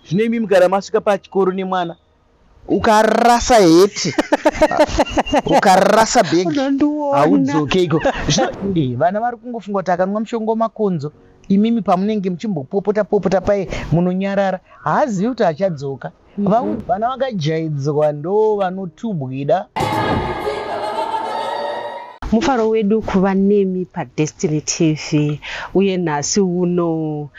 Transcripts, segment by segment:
Zvino imimi kana masvika pachikoro nemwana, ukarasa heti, ukarasa bhegi, Unondiona. Haudzoke iko. Zvino vana vari kungofunga kuti akanwa mushonga wemakonzo, imimi pamunenge muchimbopopota popota paye munonyarara, haazivi kuti achadzoka. Vana vakajaidzwa ndo vanotubwida. Mufaro wedu kuva nemi paDestiny TV, uye nhasi uno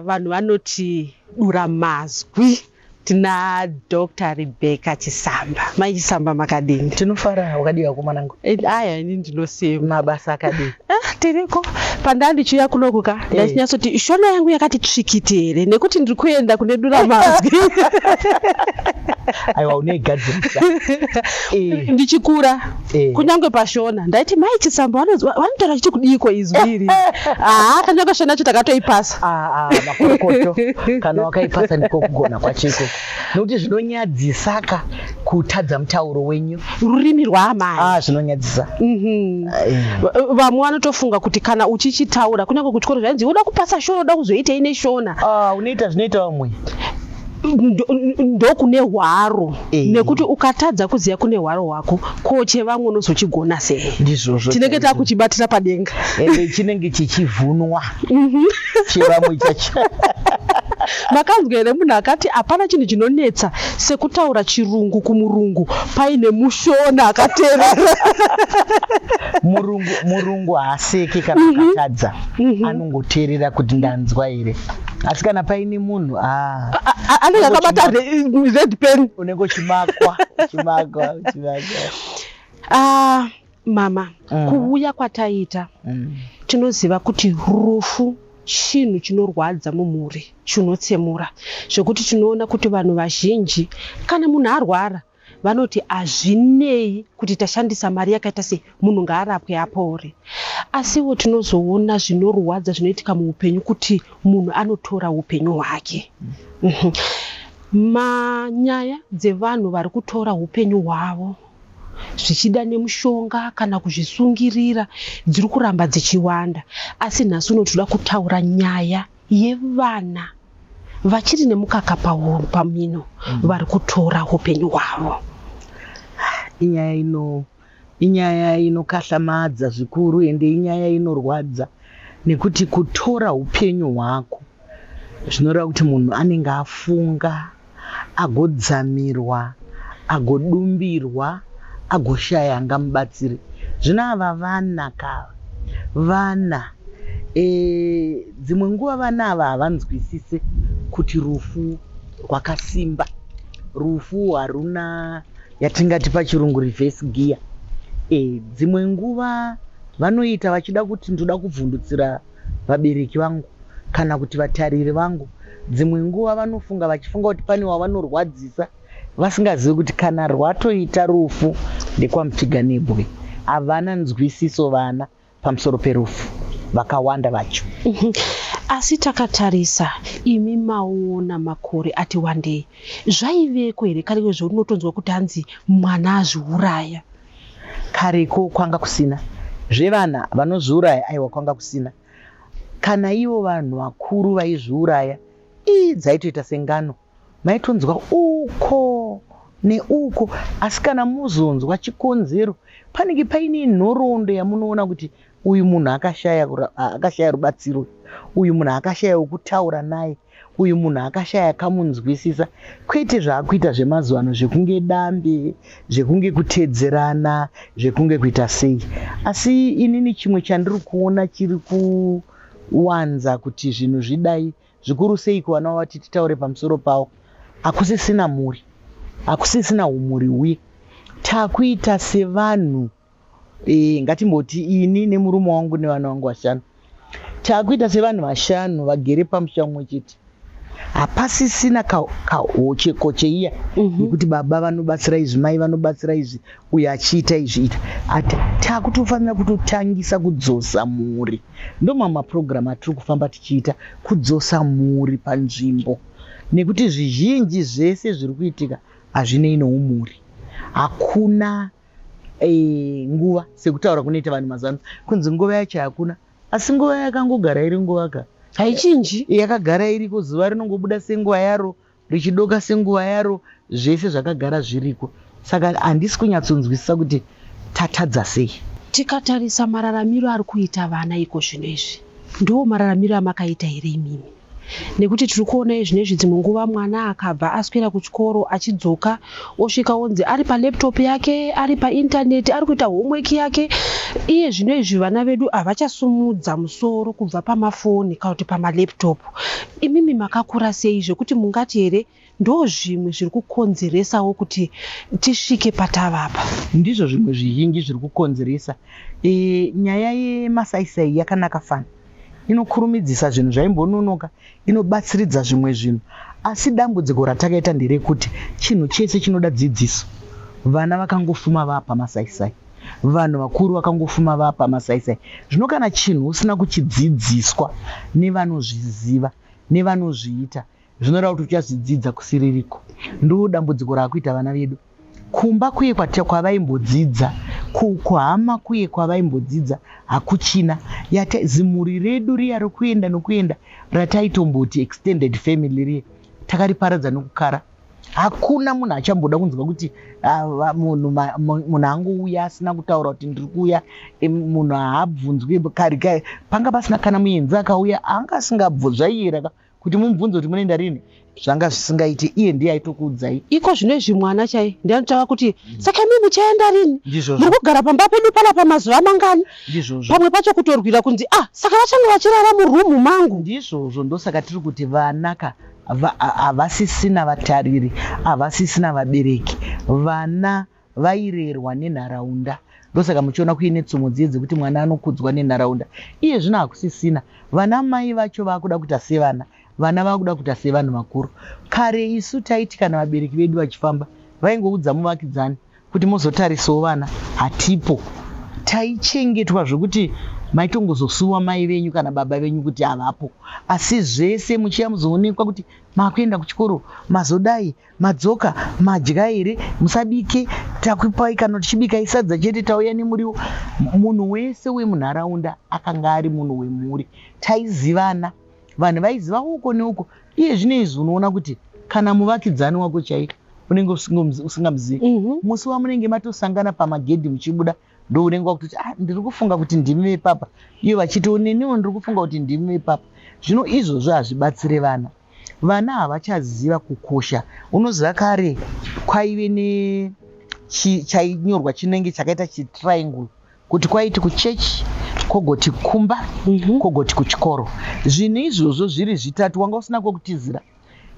vanhu vanoti dura mazwi. Tina Dr. Rebecca Chisamba. Mai Chisamba, makadini? Tinofara, wakadii vakomanangu? Aya, ini ndinosimba. Mabasa akadii? Ah, tiriko. Pandaa ndichiuya kunoku ka, ndachinyatsoti shona yangu yakati tsvikiti here, nekuti ndiri kuenda kune dura mazwi. Aiwa, unoigadzirisa. Ndichikura, kunyange pashona ndaiti mai Chisamba vanotaura chiti kudiko izwi iri. Haa, kanyange shona yacho takatoipasa. Ah, ah, makorokoto. Kana wakaipasa ndiko kugona kwacho ikoko, nekuti zvinonyadzisa ka kutadza mutauro wenyu. Rurimi rwaamai. Ah, zvinonyadzisa. Vamwe vanotofunga kuti kana uchichitaura, kunyange kuchikoro zvainzi uda kupasa shona, uda kuzoitei neshona? Ah, unoita zvinoita vamwe. Ndokune hwaro, nekuti ukatadza kuziva kune hwaro hwako, ko chevamwe unozochigona sei? Ndizvozvo. Tinenge chaizvo. Takuchibatira padenga. Ende chinenge chichivhunwa chevamwe chacho. Makanzwa here munhu akati hapana chinhu chinonetsa sekutaura chirungu kumurungu paine mushona akateerera? Murungu haaseki kana ukatadza, anongoteerera kuti ndanzwa here, asi kana paine munhu, ah, Anenge akabata red pen. Unenge uchimakwa, uchimakwa, uchimakwa. Ah, mama, kuuya kwataita, tinoziva kuti rufu chinhu chinorwadza mumhuri, chinotsemura, zvekuti tinoona kuti vanhu vazhinji kana munhu arwara vanoti hazvinei kuti tashandisa mari yakaita sei, munhu ngaarapwe apore. Asiwo tinozoona zvinorwadza zvinoitika muupenyu, kuti munhu anotora upenyu hwake. Manyaya dzevanhu vari kutora upenyu hwavo, zvichida nemushonga kana kuzvisungirira, dziri kuramba dzichiwanda. Asi nhasi uno toda kutaura nyaya yevana vachiri nemukaka pamino vari kutora upenyu hwavo. Inyaya inokahlamadza zvikuru, ende inyaya inorwadza, nekuti kutora upenyu hwako zvinoreva kuti munhu anenge afunga, agodzamirwa, agodumbirwa, agoshaya angamubatsire. Zvino ava vana kava vana, dzimwe nguva vana ava havanzwisise kuti rufu rwakasimba, rufu haruna yatingati pachirungu reverse gear. Dzimwe nguva vanoita vachida kuti ndoda kuvhundutsira vabereki vangu kana kuti vatariri vangu. Dzimwe nguva vanofunga, vachifunga kuti pane wavanorwadzisa, vasingazivi kuti kana rwatoita rufu ndekwamutsiga nebwe. Havana nzwisiso vana pamusoro perufu, vakawanda vacho. Asi takatarisa, imi maona makore ati wandei, zvaiveko here kareko zvaunotonzwa kuti hanzi mwana azviuraya? Kareko kwanga kusina zvevana vanozviuraya, aiwa, kwanga kusina. Kana ivo vanhu vakuru vaizviuraya, ii, dzaitoita sengano, maitonzwa uko neuko, asi kana muzonzwa chikonzero panenge paine nhoroondo yamunoona kuti uyu munhu akashaya rubatsiro, uyu munhu akashaya wekutaura naye, uyu munhu akashaya akamunzwisisa, kwete zvaakuita zvemazuva ano zvekunge dambe, zvekunge kutedzerana, zvekunge kuita sei. Asi inini chimwe chandiri kuona chiri kuwanza kuti zvinhu zvidai, zvikuru sei kuvana vavati titaure pamusoro pavo, hakusisina mhuri, hakusisina umhuri huye. Takuita sevanhu, ngatimboti ini nemurume wangu nevana vangu vashanu, takuita sevanhu vashanu vagere pamusha mumwe chete. Hapasisina kahochekoche iya yekuti baba vanobatsira izvi, mai vanobatsira izvi, uyo achiita izvi ita ati. Takutofanira kutotangisa kudzosa mhuri. Ndo mamwe mapurogiramu atiri kufamba tichiita, kudzosa mhuri panzvimbo, nekuti zvizhinji zvese zviri kuitika hazvinei noumhuri. Hakuna nguva, sekutaura kunoita vanhu mazuva ano, kunzi nguva yacho hakuna, asi nguva yakangogara iri nguva ka. Haichinji. Yakagara iriko, zuva rinongobuda senguva yaro, richidoka senguva yaro, zvese zvakagara zviriko. Saka handisi kunyatsonzwisisa kuti tatadza sei. Tikatarisa mararamiro ari kuita vana iko zvino izvi, ndo mararamiro amakaita here imimi? Nekuti tiri kuona izvino izvi, dzimwe nguva mwana akabva aswera kuchikoro, achidzoka osvika onzi ari palaptop yake, ari paintaneti, ari kuita homework yake. Iye zvino izvi vana vedu havachasumudza musoro kubva pamafoni kana kuti pamalaptop. Imimi makakura sei zvekuti mungati here ndo zvimwe zviri kukonzeresawo kuti tisvike patavapa? Ndizvo zvimwe zvizhinji zviri kukonzeresa. Nyaya yemasaisai yakanaka fani, inokurumidzisa zvinhu zvaimbononoka, inobatsiridza zvimwe zvinhu, asi dambudziko ratakaita nderekuti chinhu chese chinoda dzidziso. Vana vakangofuma vapa masaisai, vanhu vakuru vakangofuma vapa masaisai. Zvino kana chinhu usina kuchidzidziswa nevanozviziva, nevanozviita, zvinoreva kuti uchazvidzidza kusiririko. Ndo dambudziko raakuita vana vedu. Kumba kuye kwavaimbodzidza, kuhama kuye kwavaimbodzidza hakuchina. Yata zimhuri redu riya rokuenda nokuenda rataitomboti extended family riye, takariparadza nokukara. Hakuna munhu achamboda kunzwa kuti munhu angouya asina kutaura kuti ndiri kuuya. Munhu haabvunzwi kare kare, panga pasina kana muenzi akauya anga asingabvunzwa. Zvaiyera kuti mumubvunze kuti munoenda rini, zvanga zvisingaiti. Iye ndiye aitokuudzai. Iko zvino izvi mwana chai ndianotsvaka kuti saka imi muchaenda rini, muri kugara pamba pedu panapa mazuva mangani? Ndizvozvo. Pamwe pacho kutorwira kunzi ah, saka vachange vachirara murumu mangu. Ndizvozvo. Ndosaka tiri kuti vana ka havasisina vatariri, havasisina vabereki. Vana vairerwa nenharaunda, ndosaka muchiona kuine tsumo dziye dzekuti mwana anokudzwa nenharaunda. Iye zvino hakusisina. Vana mai vacho vakuda kuita sevana, vana vakuda kuita sevanhu vakuru. Kare isu taiti kana vabereki vedu vachifamba, vaingoudza muvakidzani kuti muzotarisawo vana, hatipo. Taichengetwa zvokuti maitongozosuwa mai venyu kana baba venyu kuti havapo, asi zvese muchiya muzoonekwa kuti makuenda kuchikoro, mazodai, madzoka, madya here, musabike, takupai, kana tichibikai sadza chete, tauya nemuriwo. Munhu wese wemunharaunda akanga ari munhu wemhuri, taizivana, vanhu vaiziva uko neuko. Iye zvino izvi unoona kuti kana muvakidzani wako chaiko unenge usingamuzivi. Musi wamunenge matosangana pamagedhi muchibuda, ndo unenge wakutoti, ah, ndiri kufunga kuti ndimi vepapa. Iyo vachiti, neniwo ndiri kufunga kuti ndimi vepapa. Zvino izvozvo hazvibatsire vana. Vana havachaziva kukosha. Unoziva kare kwaive nechainyorwa chinenge chakaita chitriangle, kuti kwaiti kuchechi, kogoti kumba, kogoti kuchikoro. Zvinhu izvozvo zviri zvitatu, wanga usina kwekutizira.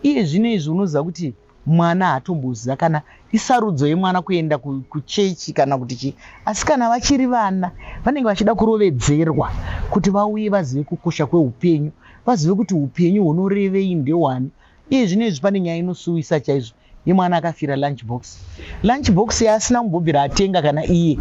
Iye zvino izvi unoziva kuti mwana haatomboziva kana isarudzo yemwana kuenda kuchechi kana kuti chii. Asi kana vachiri vana, vanenge vachida kurovedzerwa kuti vauye vazive kukosha kweupenyu, vazive kuti upenyu hunorevei, ndehwani. Iye zvino izvi pane nyaya inosuwisa chaizvo yemwana akafira lunch box, lunch box yaasina kumbobvira atenga kana iye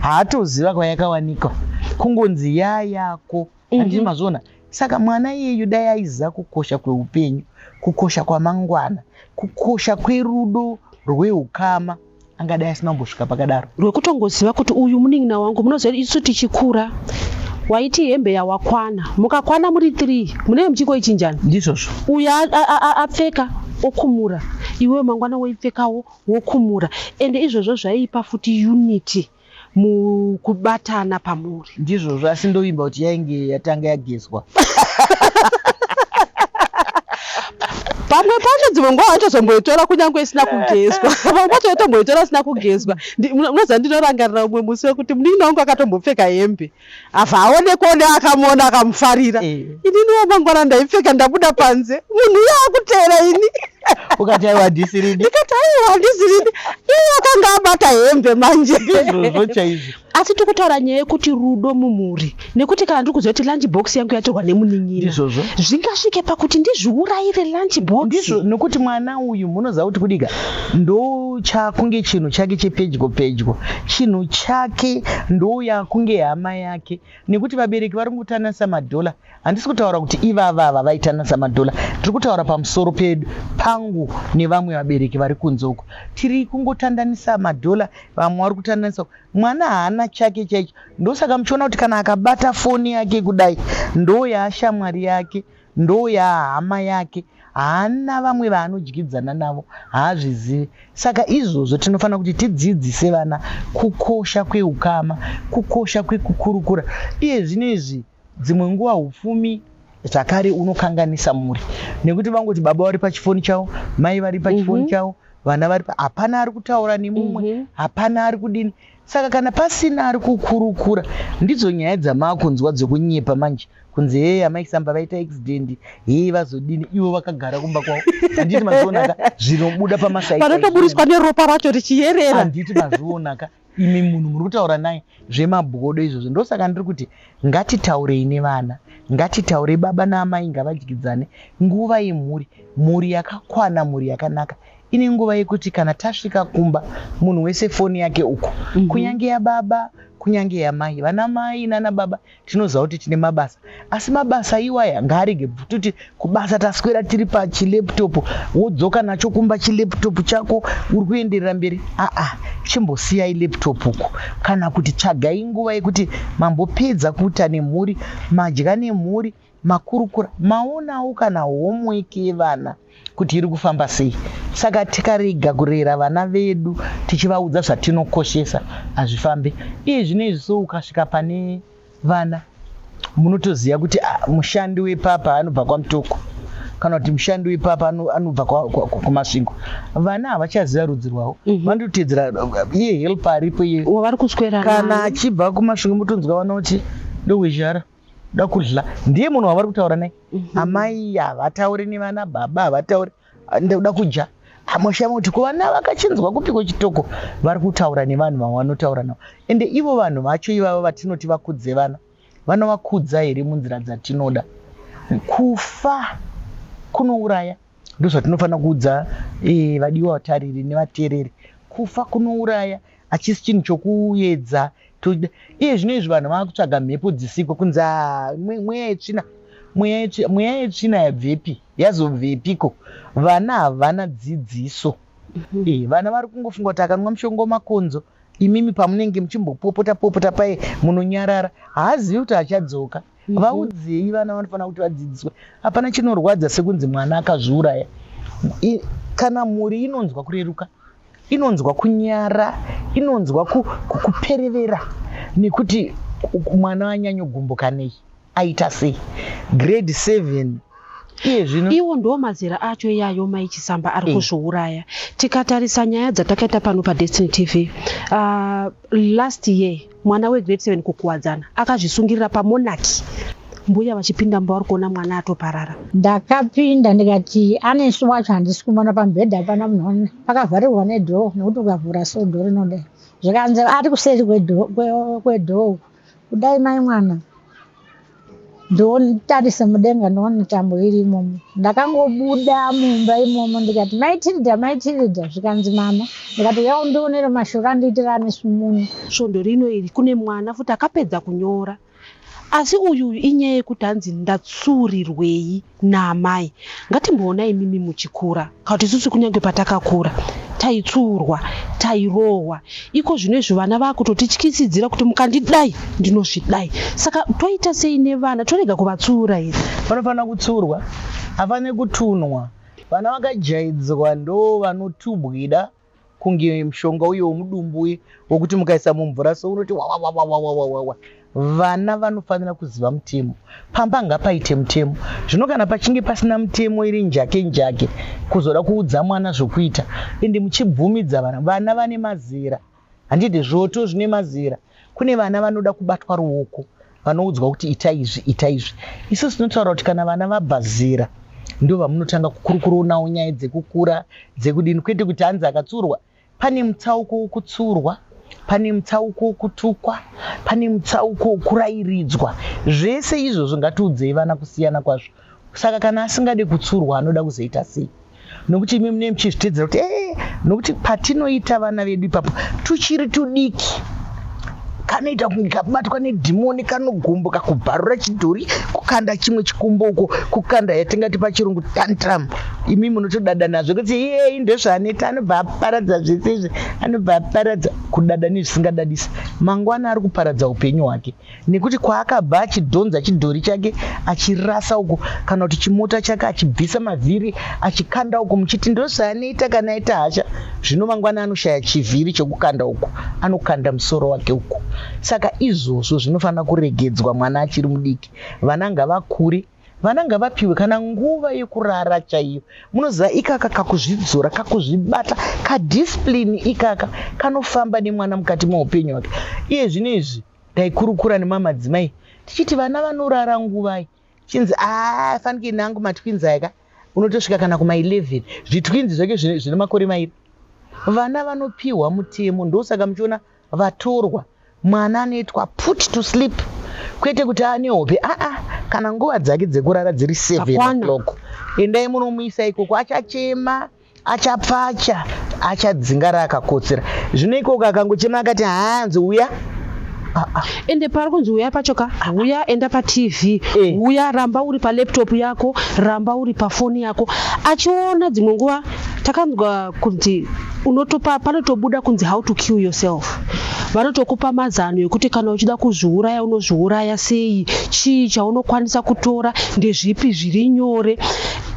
haatoziva kwayakawanikwa, kungonzi yayako. Handiti mazviona? Saka mwana iyeyu dai aiziva kukosha kweupenyu, kukosha kwamangwana, kukosha kwerudo rweukama, angadai asina kumbosvika pakadaro. Rwekutongoziva kuti uyu munin'ina wangu. Munoziva, isu tichikura waiti hembe yawakwana, mukakwana muri 3 munenge muchingoichinjana. Ndizvozvo. Uyu apfeka okumura, iwewe mangwana woipfekawo wokumura. Ende izvozvo zvaipa futi unity mukubatana pamuri. Ndizvozvo, asi ndovimba kuti yainge yatanga yagezwa. Pamwe pacho dzimwe nguva waitozomboitora kunyange isina kugezwa, pamwe pacho waitomboitora isina kugezwa. Unoziva, ndinorangarira umwe musi wekuti munin'ina wangu akatombopfeka hembe, abva aonekwawo neakamuona akamufarira. Inini wamangwana ndaipfeka, ndabuda panze, munhu uyo akuteera ini. Ukati aiwa, handisirini. Ndikati aiwa, handisirini. Iye akanga abata hembe manje. Ndizvozvo chaizvo. Asi tikutaura nyaya yekuti rudo mumhuri, nekuti kana ndiri kuziva kuti lunch box yangu yatorwa nemunin'ina, Ndizvozvo. zvingasvike pakuti ndizviurayire lunch box? Ndizvo, nokuti mwana uyu, munoziva kuti kudika ndo chakunge chinhu chake chepedyo pedyo, chinhu chake, ndo yakunge hama yake, nekuti vabereki vari kutanasa madhola. Handisi kutaura kuti ivavava vaitanasa madhola, tiri kutaura pamusoro pedu, pangu nevamwe vabereki vari kunze uko. Tiri kungotandanisa madhola, vamwe vari kutandanisa. Mwana haana chake chaicho. Ndosaka muchiona kuti kana akabata foni yake kudai, ndo yaashamwari yake. Ndoyahama yake, haana vamwe vaanodyidzana navo, haazvizivi. Saka izvozvo tinofanira kuti tidzidzise vana kukosha kweukama, kukosha kwekukurukura. Iye zvino izvi dzimwe nguva upfumi zvakare unokanganisa mhuri nekuti vangoti baba vari pachifoni chavo, mai vari pachifoni chavo, vana vari, hapana ari kutaura nemumwe, hapana ari kudini. Saka kana pasina ari kukurukura, ndidzo nyaya dzamaakunzwa dzokunyepa manje, kunzi hee, amai Samba vaita accident, hee, vazodini, ivo vakagara kumba kwavo. Handiti mazvionaka zvinobuda pamasaisai? Panotoburitswa neropa racho richiyerera. Handiti mazvionaka imi munhu muri kutaura naye zvemabhodo izvozvo? Ndosaka ndiri kuti ngatitaurei nevana, ngatitaurei, baba naamai ngavadyidzane. Nguva yemhuri, mhuri yakakwana, mhuri yakanaka ine nguva yekuti kana tasvika kumba, munhu wese foni yake uku, kunyange yababa, kunyange yamai. Vana mai nana baba tinoziva kuti tine mabasa, asi mabasa iwaya ngaarege kuti kubasa taswera tiri pachilaptop, wodzoka nacho kumba chilaptop chako, uri kuenderera mberi. Aa, chimbosiyai laptop uku, kana kuti tsvagai nguva yekuti mambopedza kuita nemhuri, madya nemhuri, makurukura, maonawo kana homework yevana kuti iri kufamba sei. Saka tikarega kurera vana vedu tichivaudza zvatinokoshesa, hazvifambi. Iye zvino izvi so ukasvika pane vana, munotoziva kuti ah, mushandi wepapa anobva kwaMutoko, kana kuti mushandi wepapa anobva kuMasvingo. Vana havachaziva rudzi rwavo. Vanototedzera iye helper aripo iye wavari kuswera kana naye. Achibva kuMasvingo, mutonzwa vana kuti ndowezhara da kudla, ndiye munhu wavari kutaura naye. Amai havatauri nevana, baba havatauri. Ndoda kudya amoshama kuti kuvana vakachinzwa kupiko chitoko vari kutaura nevanhu vavanotaura navo. Ende ivo vanhu vacho ivavo vatinoti vakudze vana, vanovakudza here munzira dzatinoda? Kufa kunouraya, ndozvatinofanira kuudza vadiwa vatariri nevateereri. Kufa kunouraya, hachisi chinhu chokuedza. Iye zvino izvi vanhu vava kutsvaga mhepo dzisiko, kunzi "Ah, mweya yetsvina, mweya yetsvina." Mweya yetsvina yabvepi? Yazobvepiko? Vana havana dzidziso. Vana vari kungofunga kuti akanwa mushonga wemakonzo, imimi pamunenge muchimbopopota popota paye munonyarara, haazivi kuti achadzoka. Vaudzei vana, vanofanira kuti vadzidziswe. Hapana chinorwadza sekunzi mwana akazviuraya. Kana mhuri inonzwa kureruka, inonzwa kunyara, inonzwa kuperevera nekuti mwana anyanyogumbuka nei, aita sei, grade 7 iye zvino. Iwo ndo mazera acho iyayo, Mai Chisamba, ari kuzviuraya. Tikatarisa nyaya dzatakaita pano paDestiny TV last year, mwana wegrade 7 kuKuwadzana akazvisungirira pamonaki, mbuya vachipinda mumba vari kuona mwana atoparara. Ndakapinda ndikati Anesu wacho handisi kumuona pamubhedha, hapana munhu ona, pakavharirwa nedoor, nekuti ukavhura so door rinodai. Zvikanzi ari kuseri kwedoor uku. Kudai mai mwana, ndiotarise mudenga, ndoona tambo iri imomo. Ndakangobuda mumba imomo ndikati, "Mai Tilda, Mai Tilda." Zvikanzi, "Mama." Ndikati, "Uya undionere mashoko andiitira Anesu muno." Svondo rino iri kune mwana futi akapedza kunyora, asi uyu inyaya yekuti hanzi ndatsuurirwei naamai. Ngatimboona imimi muchikura, kana kuti isusu kunyange patakakura taitsuurwa, tairohwa. Iko zvino izvi vana vakutotityisidzira kuti mukandidai ndinozvidai. Saka toita sei nevana? Torega kuvatsuura here? Vanofanira kutsuurwa, hafaniri kutunwa. Vana vakajaidzwa ndo vanotubwida kunge mushonga uye womudumbu uye wokuti mukaisa mumvura so unoti wawawawawawawa. Vana vanofanira kuziva mutemo. Pamba ngapaite mutemo. Zvino kana pachinge pasina mutemo, iri njake njake kuzoda kuudza mwana zvokuita, ende muchibvumidza vana. Vana vane mazera, handiti? Zvoto zvine mazera. Kune vana vanoda kubatwa ruoko, vanoudzwa kuti ita izvi, ita izvi. Isusu tinotaura kuti kana vana vabva zera, ndo vamunotanga kukurukurawo nawo nyaya dzekukura, dzekudini, kwete kuti hanzi akatsurwa. Pane mutsauko wokutsurwa, pane mutsauko wokutukwa, pane mutsauko wokurayiridzwa. Zvese izvozvo ngatiudzei vana kusiyana kwazvo. Saka kana asingade kutsurwa, anoda kuzoita sei? Nokuti imi munee muchizvitedzera kuti ee, nokuti patinoita vana vedu ipapo tuchiri tudiki. Kanoita kunge kabatwa nedhimoni, kanogumbuka, kubvarura chidhori, kukanda chimwe chikumbo uko, kukanda yatingati pachirungu tantrum. Imi munotodada nazvo kuti iyei ndozvaanoita, anobva aparadza zvese izvi, anobva aparadza. Kudada nezvisingadadisi. Mangwana ari kuparadza upenyu hwake nekuti kwaakabva achidhonza chidhori chake achirasa uko, kana kuti chimota chake achibvisa mavhiri achikanda uko, muchiti ndozvaanoita kana aita hasha. Zvino mangwana anoshaya chivhiri chekukanda uko, anokanda musoro wake uko. Saka izvozvo zvinofanira kuregedzwa mwana achiri mudiki. Vana ngavakure, vana ngavapiwe kana nguva yekurara chaiyo. Munoziva ikaka kakuzvidzora, kakuzvibata, kadiscipline ikaka kanofamba nemwana mukati meupenyu hwake. Iye zvino izvi ndaikurukura nemamadzimai tichiti vana vanorara nguvai, chinzi aa fanike nangu matwins aya ka, unotosvika kana kuma 11 zvitwins zvake zvine makore mairi. Vana vanopiwa mutemo, ndosaka muchiona vatorwa mwana anoitwa put to sleep, kwete kuti ane hope aa, kana nguva dzake dzekurara dziri 7 Dzakwana. o'clock, endai munomuisa ikoko, achachema, achapfacha, achadzingara akakotsera. Zvino ikoko akangochema akati hanzi uya, Ende pari kunzi uya pacho ka, uya enda paTV, uya ramba uri palaptop yako, ramba uri pafoni yako, achiona. Dzimwe nguva takanzwa kunzi unotopa, panotobuda kunzi "How to kill yourself". Vanotokupa mazano ekuti kana uchida kuzviuraya unozviuraya sei, chii chaunokwanisa kutora, ndezvipi zviri nyore.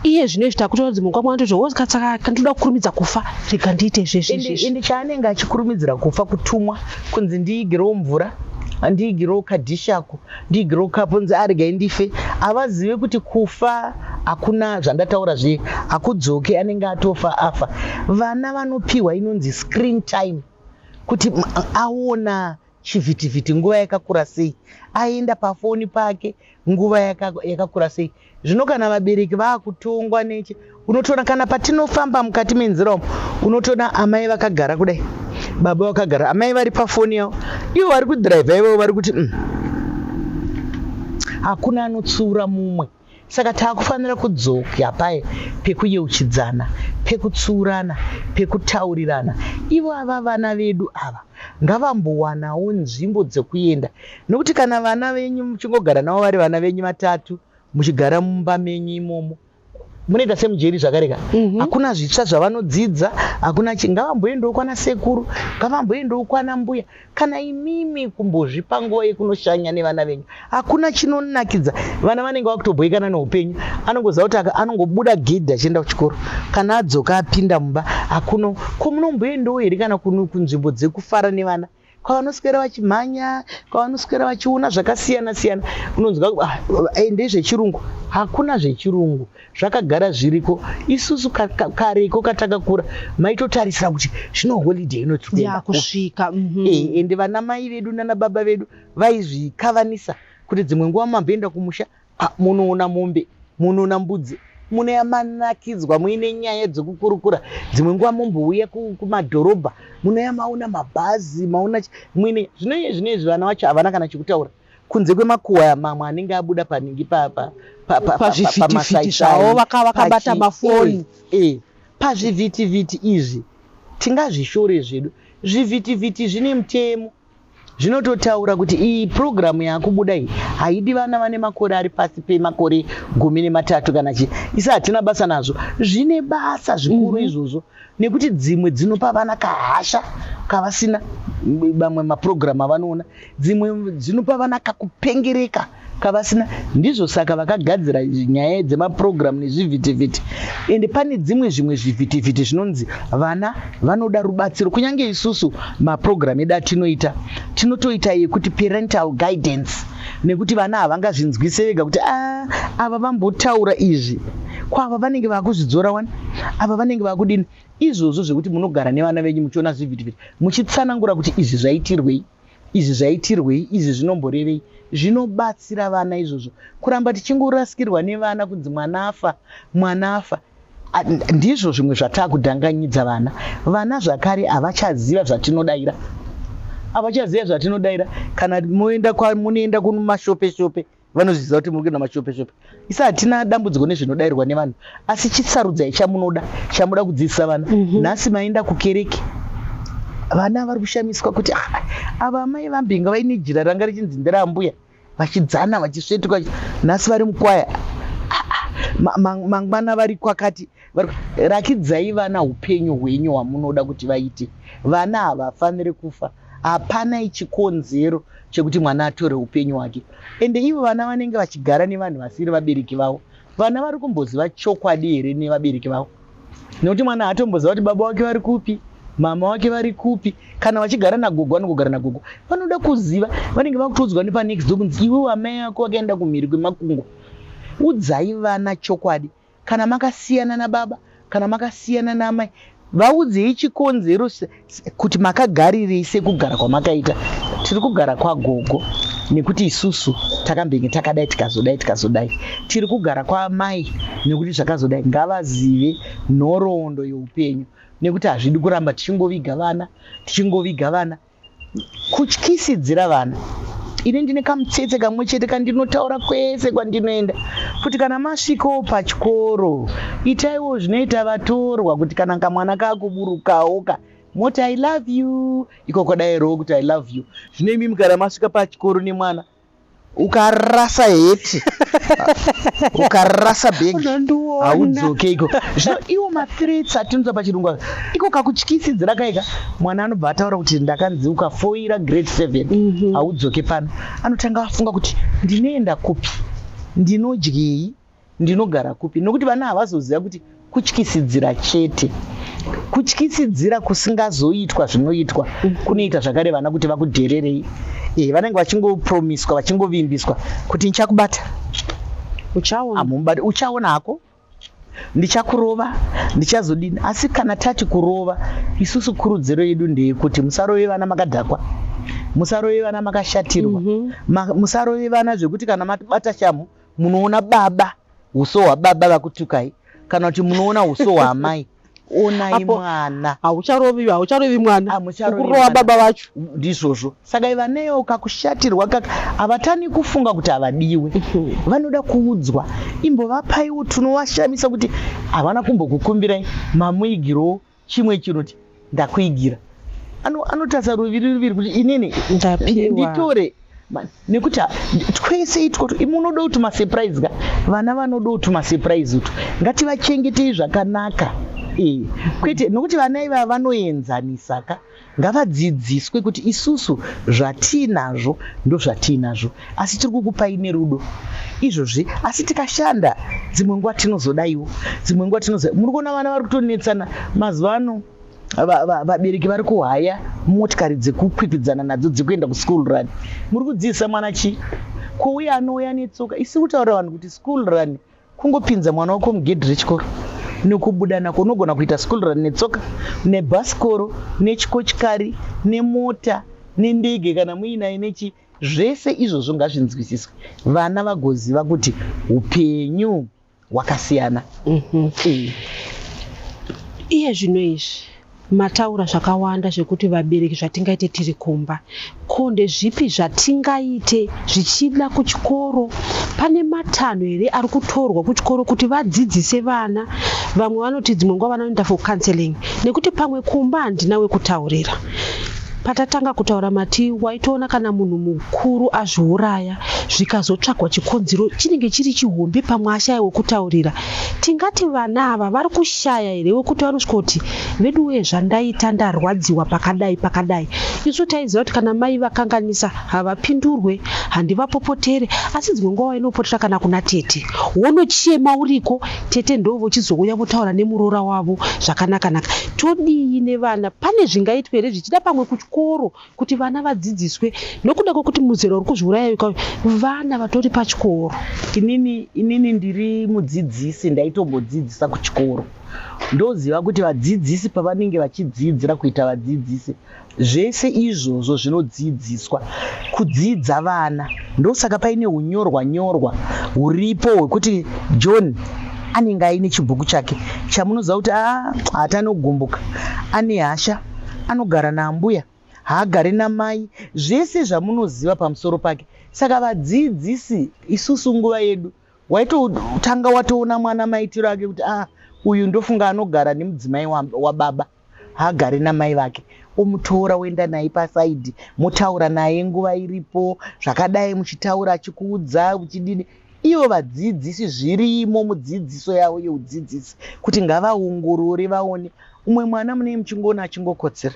Iye zvino izvi takutoona dzimwe nguva mwana toti saka ndoda kukurumidza kufa, rega ndiite zvezvi izvezvi. Ende chaanenge achikurumidzira kufa kutumwa kunzi ndiigirewo mvura, ndiigirewo kadhishako, ndiigirewo kapu, nzi aregai ndife. Havazive kuti kufa hakuna zvandataura zviye, hakudzoke, anenge atofa afa. Vana vanopiwa inonzi screen time, kuti aona chivhitivhiti nguva yakakura sei, aenda pafoni pake nguva yakakura sei. Zvino kana vabereki vaakutongwa nechi, unotoona kana patinofamba mukati menzira umu, unotoona amai vakagara kudai, baba vakagara, amai vari pafoni yavo, ivo vari kudhiraivha, ivovo vari kuti Hakuna anotsiura mumwe. Saka taakufanira kudzoka paye pekuyeuchidzana, pekutsiurana, pekutaurirana. Ivo ava vana vedu ava ngavambowanawo nzvimbo dzekuenda, nekuti kana vana venyu muchingogara navo vari vana venyu vatatu, muchigara mumba menyu imomo, munoita semujeri zvakareka. Hakuna zvitsva zvavanodzidza, hakuna chi. Ngavamboendawo kwana sekuru, ngavamboendawo kwana mbuya, kana imimi kumbozvipa nguva yekunoshanya nevana venyu. Hakuna chinonakidza. Vana vanenge vakutobhoikana neupenyu, anongoziva kuti anongobuda gedhi achienda kuchikoro, kana adzoka apinda mumba, hakuna ko. Munomboendawo here kana kunzvimbo dzekufara nevana, kwavanoswera vachimhanya, kwavanoswera vachiona zvakasiyana siyana? Unonzwa ah, ndezvechirungu. Hakuna zvechirungu, zvakagara zviriko. Isusu kareko katakakura maitotarisira kuti zvino holiday inoti kuenda kupi. Yakusvika. Ende vana mai vedu nana baba vedu vaizvikavanisa kuti dzimwe nguva mamboenda kumusha, munoona mombe, munoona mbudzi, munoya manakidzwa muine nyaya dzekukurukura. Dzimwe nguva mumbouya kumadhorobha, munoya maona mabhazi, maona muine zvino. Iye zvino izvi vana vacho havana kana chekutaura kunze kwemakuhwa mamwe anenge abuda paningi pazvivhitivhiti zvavo vakabata mafoni. Pazvivhitivhiti izvi tingazvishore zvedu. Zvivhitivhiti zvine mutemo, zvinototaura kuti iyi purogiramu yaakubuda iyi haidi vana vane makore ari pasi pemakore 13 kana chii. Isi hatina basa nazvo, zvine basa zvikuru izvozvo, nekuti dzimwe dzinopa vana kahasha kavasina, vamwe mapurogiramu avanoona, dzimwe dzinopa vana kakupengereka kavasina. Ndizvo saka vakagadzira nyaya dzemapurogiramu nezvivhitivhiti. Ende pane dzimwe zvimwe zvivhitivhiti zvinonzi vana vanoda rubatsiro. Kunyange isusu mapurogiramu edu atinoita, tinotoita yekuti parental guidance, nekuti vana havangazvinzwise vega kuti a ava vambotaura izvi, kwava vanenge vakuzvidzora wani, ava vanenge vakudini. Izvozvo zvekuti munogara nevana venyu muchiona zvivhitivhiti, muchitsanangura kuti izvi zvaitirwei, izvi zvaitirwei, izvi zvinomborevei, zvinobatsira vana izvozvo. Kuramba tichingorasikirwa nevana kunzi mwana afa, mwana afa, ndizvo zvimwe zvatakudhanganyidza vana. Vana zvakare havachaziva zvatinodaira, havachaziva zvatinodaira. Kana moenda munoenda kumashope shope, vanozviziva kuti muri kuenda mashope shope. Isi hatina dambudziko nezvinodairwa nevanhu, asi chisarudzai chamunoda, chamuda kudzidzisa vana. Nhasi maenda kukereke. Vana vari kushamiswa kuti ah, ava amai vambinga vaine jira ranga richinzi nderaambuya, vachidzana vachisvetuka, nhasi vari mukwaya, ah, ah, mangwana vari kwakati. Rakidzai vana upenyu hwenyu hwamunoda kuti vaite. Vana havafaniri kufa. Hapana chikonzero chekuti mwana atore upenyu hwake. Ende ivo vana vanenge vachigara nevanhu vasiri vabereki vavo. Vana vari kumboziva chokwadi here nevabereki vavo? Nekuti mwana haatomboziva kuti baba wake vari kupi, mama wake vari kupi. Kana vachigara nagogo, vanongogara nagogo. Vanoda kuziva, vanenge vakutodzwa nepanext door kunzi iwewe amai vako vakaenda kumhiri kwemakungwa. Udzai vana chokwadi. Kana makasiyana nababa, kana makasiyana naamai, vaudzei chikonzero kuti makagarirei sekugara kwamakaita. Tiri kugara kwagogo nekuti isusu takambenge takadai, tikazodai, tikazodai. Tiri kugara kwaamai nekuti zvakazodai. Ngavazive nhoroondo youpenyu, nekuti hazvidi kuramba tichingoviga vana, tichingoviga vana. Kutyisidzira vana. Ini ndine kamutsetse kamwe chete kandinotaura kwese kwandinoenda kuti kana masvikawo pachikoro, itaiwo zvinoita vatorwa, kuti kana kamwana kakuburukawo ka moti "I love you", ikoko dairowo kuti "I love you". Zvino imimi kana masvika pachikoro nemwana, ukarasa heti, ukarasa bhegi, Unondiona. haudzoke iko. Zvino iwo mathreats atinoita pachirungu aka, iko kakutyisidzira kaika, mwana anobva ataura kuti ndakanzi ukafoira grade 7 haudzoke pano. Anotanga afunga kuti ndinoenda kupi, ndinodyei, ndinogara kupi, nokuti vana havazoziva kuti kutyisidzira chete. Kutyisidzira kusingazoitwa zvinoitwa kunoita zvakare vana kuti vakudhererei. Vanenge vachingopromiswa, vachingovimbiswa kuti ndichakubata. Uchaona. Hamubati, uchaona hako, ndichakurova, ndichazodini. Asi kana tati kurova, isusu kurudziro yedu ndeyekuti musarove vana makadhakwa, musarove vana makashatirwa, musarove vana zvekuti kana mabata shamhu munoona baba, uso hwababa vakutukai, kana kuti munoona uso hwaamai. Onai Apo- mwana. Haucharovi, haucharovi mwana. Hamucharovi Ukurova mwana. baba vacho. Ndizvozvo. Saka ivanewo kakushatirwa kaka, havatani kufunga kuti havadiwe. Vanoda kuudzwa. Imbovapaiwo tunovashamisa kuti havana kumbokukumbirai, mamuigirowo chimwe chinoti ndakuigira. Anotarisa ruviri ruviri kuti inini Ndapiwa. nditore. Nekuti twese itwo munoda kuti masurprise ka, vana vanoda kuti masurprise utu. Ngativachengetei zvakanaka. Kwete nokuti vana ivava vanoenzanisa ka. Ngavadzidziswe kuti isusu zvatinazvo ndozvatinazvo, asi tiri kukupai nerudo izvozvi. Asi tikashanda, dzimwe nguva tinozodaiwo, dzimwe nguva tinozo. Muri kuona vana vari kutonetsana mazuva ano. Vabereki vari kuhaya motikari dzekukwikwidzana nadzo dzekuenda kuschool run. Muri kudzidzisa mwana chii? Kouya anouya netsoka. Isi kutaurira vanhu kuti school run kungopinza mwana wako mugedhi rechikoro nekubuda nako. Unogona kuita school run netsoka, nebhasikoro, nechikochikari, nemota, nendege kana muinaye, nechi zvese izvozvo ngazvinzwisiswe, vana vagoziva kuti upenyu hwakasiyana. Iye zvino izvi mataura zvakawanda zvekuti vabereki zvatingaite tiri kumba. Ko ndezvipi zvatingaite zvichida kuchikoro? Pane matanho here ari kutorwa kuchikoro kuti vadzidzise vana? Vamwe vanoti dzimwe nguva vana vanoenda for counseling nekuti pamwe kumba handina wekutaurira. Patatanga kutaura mati waitoona kana munhu mukuru azviuraya, zvikazotsvagwa chikonzero chinenge chiri chihombe, pamwe ashaya wekutaurira. Tingati vana ava vari kushaya here wekuti vanosvika kuti veduwee, zvandaita, ndarwadziwa pakadai pakadai? Isu taiziva kuti kana mai vakanganisa havapindurwe, handivapopotere, asi dzimwe nguva wainopotera kana kuna tete, wonochema uriko, tete ndo vochizouya votaura nemuroora wavo zvakanaka-naka. Todii nevana? Pane zvingaitwa here zvichida pamwe kuchikoro kuti vana vadzidziswe, nokuda kwekuti muzera uri kuzviuraya ikayo vana vatori pachikoro? Inini ndiri mudzidzisi, ndaitombodzidzisa kuchikoro. Ndoziva kuti vadzidzisi pavanenge vachidzidzira kuita vadzidzisi, zvese izvozvo zvinodzidziswa kudzidza vana. Ndosaka paine unyorwa nyorwa huripo hwekuti John anenge aine chibhuku chake chamunoziva kuti a hatanogumbuka, ane hasha, anogara naambuya, haagari namai, zvese zvamunoziva pamusoro pake. Saka vadzidzisi, isusu nguva yedu waitotanga watoona mwana maitiro ake kuti a uyu ndofunga anogara nemudzimai wababa, haagari namai vake. Omutora woenda naye pasaidhi, motaura naye nguva iripo, zvakadai muchitaura achikuudza uchidini. Ivo vadzidzisi zvirimo mudzidziso yavo yeudzidzisi kuti ngavaongorore vaone umwe mwana munenge muchingoona achingokotsera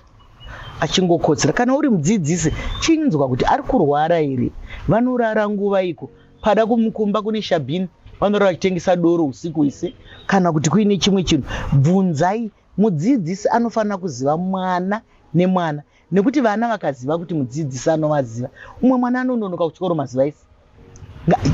achingokotsera. Kana uri mudzidzisi chinzwa kuti ari kurwara here, vanorara nguva iko pada kumukumba kune shabhini vanorara vachitengesa doro usiku hwese kana kuti kuine chimwe chinhu. Bvunzai mudzidzisi anofanira kuziva mwana nemwana nekuti vana vakaziva kuti mudzidzisi anovaziva umwe mwana anononoka kuchikoro mazuva ese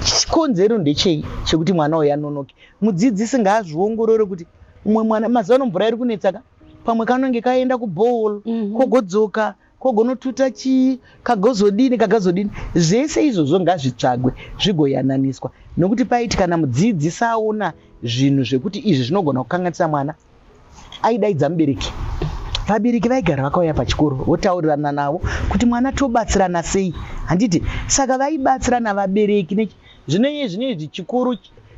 chikonzero ndechei chekuti mwana uyu anonoke mudzidzisi ngaazviongorore kuti umwe mwana mazuva ano mvura iri kunetsa ka pamwe kanonge kaenda kubowl mm -hmm. kogodzoka kogonotuta chii kagozodini kagazodini zvese izvozvo ngazvitsvagwe zvigoyananiswa nokuti paiti kana mudzidzisi aona zvinhu zvekuti izvi zvinogona kukanganisa mwana aidaidza mubereki vabereki vaigara vakauya pachikoro votaurirana navo kuti mwana tobatsirana sei handiti saka vaibatsirana vabereki ne zvino iye zvino izvi chikoro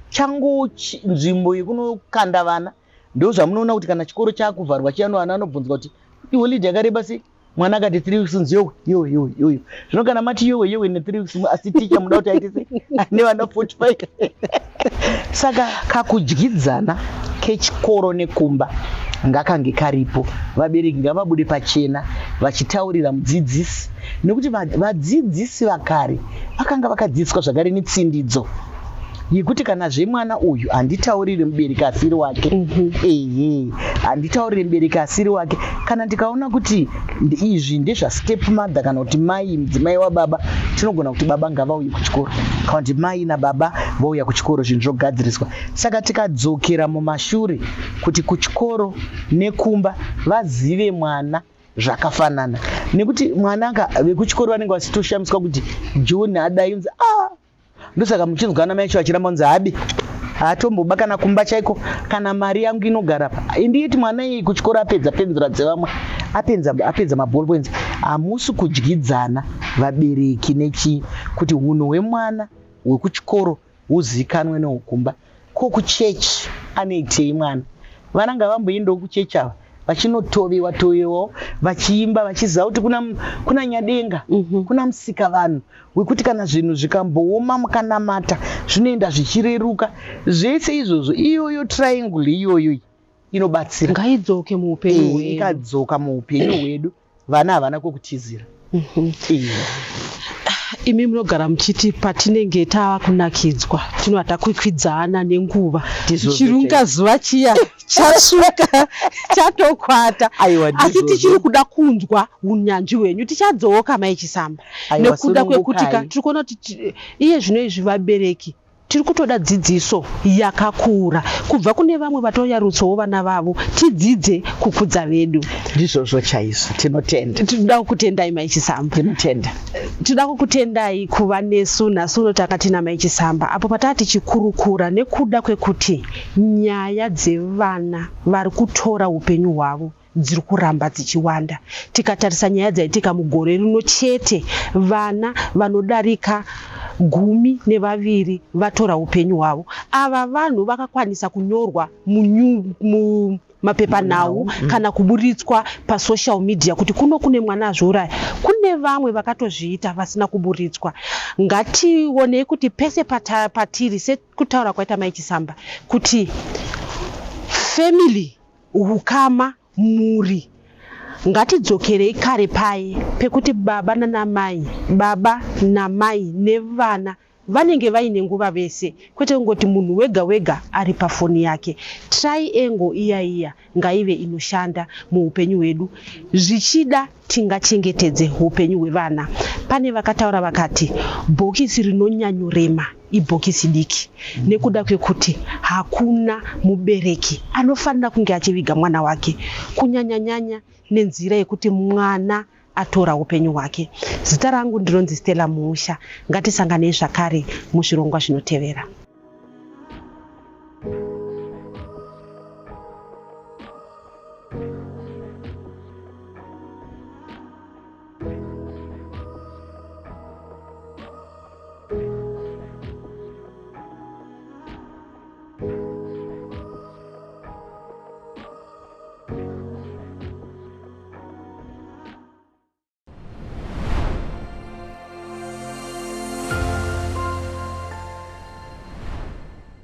chango nzvimbo yekunokanda vana ndozvamunoona kuti kana chikoro chakuvharwa chiyano vana vanobvunzwa kuti iholiday yakareba sei mwana akati three weeks nzi yowe yowe yowe yowe zvino kana mati yowe yowe ne three weeks asi ticha muda kuti aite sei ane vana 45 saka kakudyidzana kechikoro nekumba ngakange karipo vabereki ngavabude pachena vachitaurira mudzidzisi nekuti vadzidzisi vakare vakanga vakadzidziswa zvakare netsindidzo yekuti kana zvemwana uyu handitaurire mubereki asiri wake mhm. ehe handitaurire mubereki asiri wake kana ndikaona kuti izvi ndezvastep mother kana kuti mai mudzimai wababa tinogona kuti baba ngavauye kuchikoro kana kuti mai nababa vouya kuchikoro zvinhu zvogadziriswa saka tikadzokera mumashure kuti kuchikoro nekumba vazive mwana zvakafanana nekuti mwana ka vekuchikoro vanenge vachitoshamiswa kuti john adai unzi ah ndosaka muchinzwa ana mai acho vachiramba kunzi haabi haatomboba kana kumba chaiko kana mari yangu inogara pa indiyeti mwana iyi kuchikoro apedza penzura dzevamwe apedza apedza maball points hamusi kudyidzana vabereki nechii kuti hunhu hwemwana hwekuchikoro huzikanwe nehukumba ko kuchechi anoitei mwana vana ngavamboendawo kuchechi ava vachinotovewa tovewawo vachiimba vachiziva kuti kuna, kuna nyadenga mm -hmm. kuna musika vanhu wekuti kana zvinhu zvikambooma mukanamata zvinoenda zvichireruka zvese izvozvo iyoyo triangle iyoyo inobatsira ngaidzoke muupenyu hwedu ikadzoka muupenyu hwedu vana havana kwekutizira mhm. imi munogara muchiti patinenge tava kunakidzwa tinova takwikwidzana nenguva chirunga zuva chiya chasvuka chatokwata asi tichiri kuda kunzwa unyanzvi hwenyu tichadzoka mai chisamba nekuda kwekuti ka tiri kuona kuti iye zvino izvi vabereki Tiri kutoda dzidziso yakakura kubva kune vamwe vatoyarutsawo vana vavo tidzidze kukudza vedu. Ndizvozvo chaizvo, tinotenda. Tinoda kukutendai Mai Chisamba. Tinotenda. Tinoda kukutendai kuva nesu nhasi uno tanga tina Mai Chisamba apo pataa tichikurukura nekuda kwekuti nyaya dzevana vari kutora upenyu hwavo dziri kuramba dzichiwanda. Tikatarisa nyaya dzaitika mugore rino chete, vana vanodarika 12 vatora upenyu hwavo. Ava vanhu vakakwanisa kunyorwa mumapepanhau mm. kana kuburitswa pasocial media kuti kuno kune mwana azviuraya. Kune vamwe vakatozviita vasina kuburitswa. Ngationei kuti pese patiri sekutaura kwaita Mai Chisamba kuti family Hukama, mhuri. Ngatidzokerei kare paye pekuti baba nanamai, baba namai nevana vanenge vaine nguva vese kwete kungoti munhu wega wega ari pafoni yake. Triangle iya iya ngaive inoshanda muupenyu hwedu. Zvichida tingachengetedze hupenyu hwevana. Pane vakataura vakati bhokisi rinonyanyorema ibhokisi diki nekuda kwekuti hakuna mubereki anofanira kunge achiviga mwana wake kunyanyanyanya nenzira yekuti mwana atora upenyu hwake. Zita rangu ndinonzi Stella Muusha. Ngatisanganei zvakare muzvirongwa zvinotevera.